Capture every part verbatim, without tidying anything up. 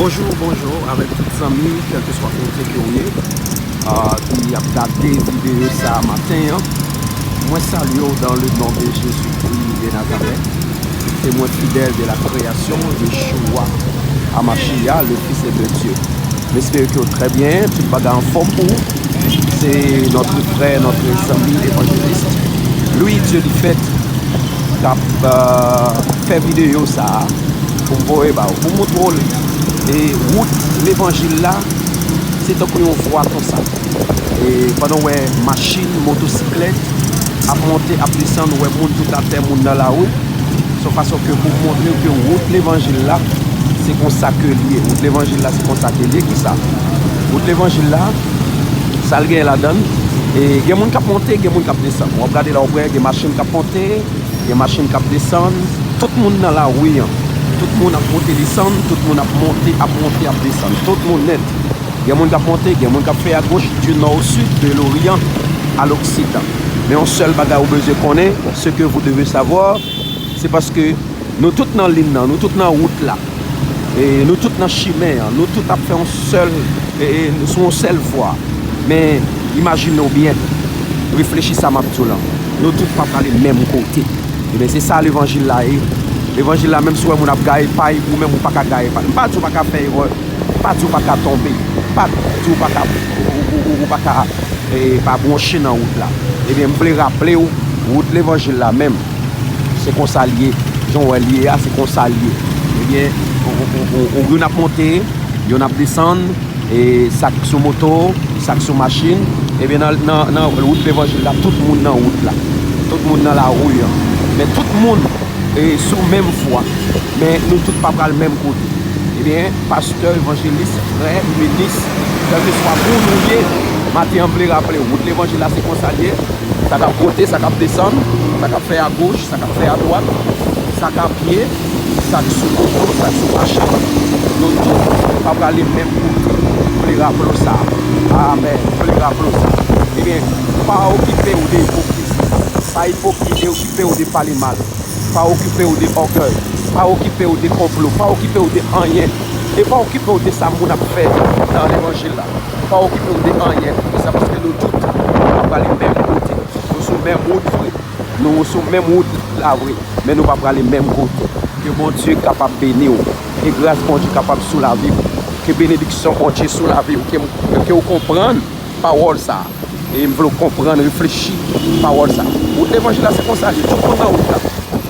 Bonjou, bonjou avèk tout zanmi, kèlkeswa kote ke w ye, ah, ki ap gade videyo sa a maten an. Mwen salye w dans le nom de Jésus-Christ de Nazareth, témoin fidèle de la création, Yeshua Hamashiach, le Fils de Dieu. M espere ke w trè byen, tout bagay anfòm pou ou. Se notre frè, notre zanmi evanjelis Louis Dieu Lifèt k ap, euh, fè videyo sa a pou m voye ba ou, pou m montre w e wout levanjil la, se tankou yon vwa konsa. E pandan w wè machin, motosiklèt ap monte, ap desann, ou wè moun tout atè, moun nan lari, se yon fason ke pou montre ke wout levanjil la, se konsa ke l ye. Wout levanjil la, se konsa ke l ye. Kisa? Wout levanjil la, sa l gen ladan l, e gen moun k ap monte, gen moun k ap desann. W ap gade la, w ap wè gen machin k ap monte, gen machin k ap desann. Tout moun nan lari an. Tout moun ap monte, desann, tout moun ap monte, ap monte, ap desann. Tout moun nèt. Gen moun k ap monte, gen moun k ap fè agoch, du nord au sud, de l'orient à l'occident. Men yon sèl bagay ou bezwen konnen, ce que vous devez savoir, se paske nou tout nan liy nan, nou tout nan wout la. E nou tout nan chimen an, nou tout ap fè yon sèl, e, e, sou yon sèl vwa. Men imajine w byen, reflechi sa m ap di w lan. Nou tout pa prale menm kote. Ebyen, se sa levanjil la ye. Levanjil la, menm si w wè moun ap gaye pay, ou menm ou pa ka gaye pay. M pa di w pa ka fè erè, m pa di w pa ka tonbe, m pa di w pa ka, ou, ou, ou, ou pa ka, e, pa bwonche nan wout la. Ebyen, m vle raple w, wout levanjil la menm, se konsa l ye. Jan w wè l ye a, se konsa l ye. Ebyen, ou, ou, ou, ou, ou, youn ap monte, youn ap desann, e sa k sou moto, sa k sou machin, ebyen, nan, nan, nan wout levanjil la, tout moun nan wout la. Tout moun nan lari an. Men tout moun, e, sou menm vwa. Men nou tout pa pral menm kote. Ebyen, pastè, evanjelis, frè, minis, kèlkeswa moun ou ye, maten an, m vle raple w, wout levanjil la, se konsa l ye. Sa k ap monte, sa k ap desann, sa k ap fè agoch, sa k ap fè adwat, sa k a pye, sa k sou moto, sa k sou machin. Nou tout pa prale menm kote. M vle raple w sa. Amèn. M vle raple w sa. Ebyen, pa okipe w de ipokrizi. Pa ipo-, okipe w de pale mal. Pa okipe w de ògèy. Pa okipe w de konplo. Pa okipe w de anyen. E pa okipe w de sa moun ap fè nan levanjil la. Pa okipe w de anyen. Poukisa? Paske nou tout pa prale menm kote. Nou sou menm wout vre. Nou sou menm wout la vre. Men nou pa prale menm kote. Ke Bondye kapab beni w. Ke gras Bondye kapab sou lavi w. Ke benediksyon Bondye sou lavi w. Ke, ke w konprann pawòl sa a. E m vle w konprann, reflechi pawòl sa a. Wout levanjil la, se konsa l ye. Tout moun nan wout la.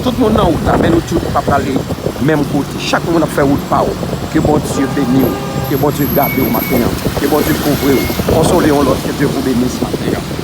Tout moun nan wout la, men nou tout pa prale menm kote. Chak moun ap fè wout pa w. Ke Bondye beni w. Ke Bondye gade w maten an. Ke Bondye kouvri w. Konsole yon lòt. Que Dieu vous bénisse maten an.